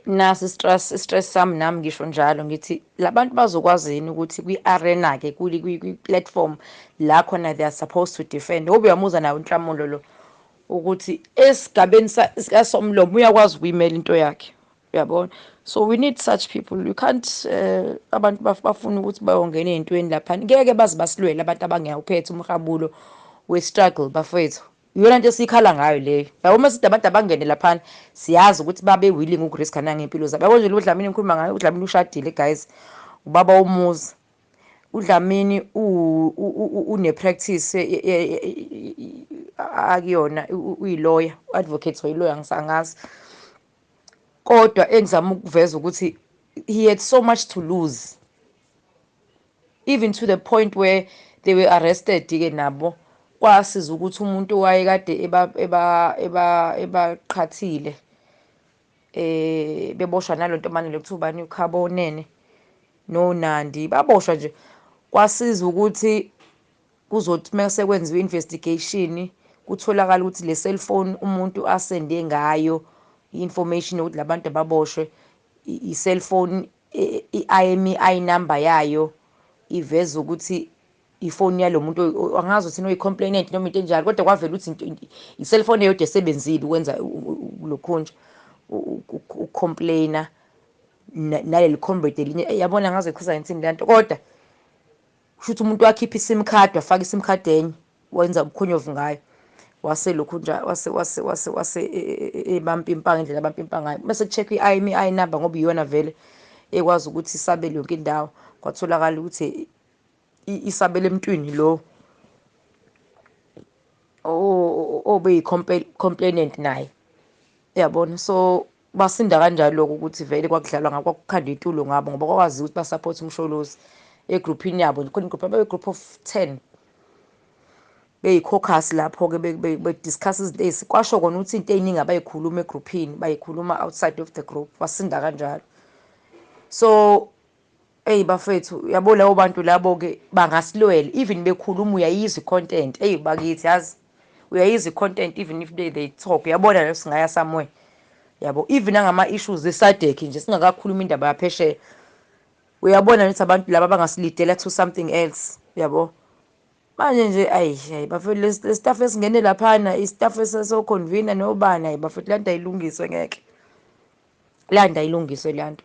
Nasi stress sami nami ngisho njalo ngithi labantu bazokwazi yini ukuthi kwi-arena ke kwi-platform la khona they are supposed to defend. Ngoba uyamuzwa nawe uNhlamulo lo ukuthi esigabeni sikaSomlomo uyakwazi ukuyimela into yakhe, uyabona. So we need such people. You can't abantu bafuna ukuthi bayongena ey'ntweni laphana, ngeke baze basilwele abantu abangeyawuphethe umhabulo we-struggle bafowethu. Iyona nto esiyikhala ngayo leyo, yabo. Uma sithi abantu abangene laphana, siyazi ukuthi babe willing ukuriska nangey'mpilo zabo, yabo. Nje lo Dlamini ngikhuluma ngayo, uDlamini ushadile guys, ubaba womuzi. UDlamini une-practice akuyona, uyi-lawyer, u-advocate, oyi-lawyer, ngisangazi. Kodwa engizama ukuveza ukuthi he had so much to lose, even to the point where they were arrested-ke nabo. Kwasiza ukuthi umuntu owayekade ebaqhathile beboshwa nalo ntombazane le kuthiwa ubani, uKhabonene noNandi, baboshwa nje. Kwasiza ukuthi kuzothi mase kwenziwa i-investigation, kutholakala ukuthi le cellphone umuntu asende ngayo i-information yokuthi labantu ababoshwe, i-cellphone i-IMEI number yayo iveza ukuthi ifoni yalo muntu, angazi ukuthi oyi-complainant noma into enjalo, kodwa kwavela ukuthi i-cellphone eyodwa esebenzile ukwenza lokhunja ukucomplaina naleli comrade elinye, yabona. Ngaze chaza ngithini le nto, kodwa kusho ukuthi umuntu wakhipha i-SIM card, wafaka i-SIM card enye, wenza ubukhonyovu ngayo, wase lokhu nje wase ebampimpa ngendlela abampimpa ngayo. Bese ku-check i-IMEI number, ngoba iyona vele ekwazi ukuthi isabele yonke indawo. Kwatholakala ukuthi isabele emntwini lo obeyi-complainant naye, uyabona. So basinda kanjalo lokho ukuthi vele kwakudlalwa ngabo, kwakukhandwa itulo ngabo, ngoba kwakwaziwa ukuthi basupport uMsholozi egruphini yabo. Khona igroup, ababe-group of 10, beyi-caucus lapho-ke, bediscuss izinto kwasho kona ukuthi into ey'ningi abayikhuluma egruphini bayikhuluma outside of the group. Basinda kanjalo. So eyi bafethu, yabo, labo bantu labo-ke bangasilwela. Even bekhuluma uyayizwa i-content. Eyi bakithi, yazi uyayizwa i-content. Even if they talk, uyabona leyo singaya somewhere, yabo. Even nangama-issues eSADC nje, singakakhuluma indaba yaphesheya, uyabona ukuthi abantu laba bangasilidela to something else, yabo. Manje nje ayi, hayi bafethu, le staff esingene laphana, istaff eseso-convener nobani, hayi bafethu, le nto ayilungiswe, ngeke le nto ayilungiswe le nto.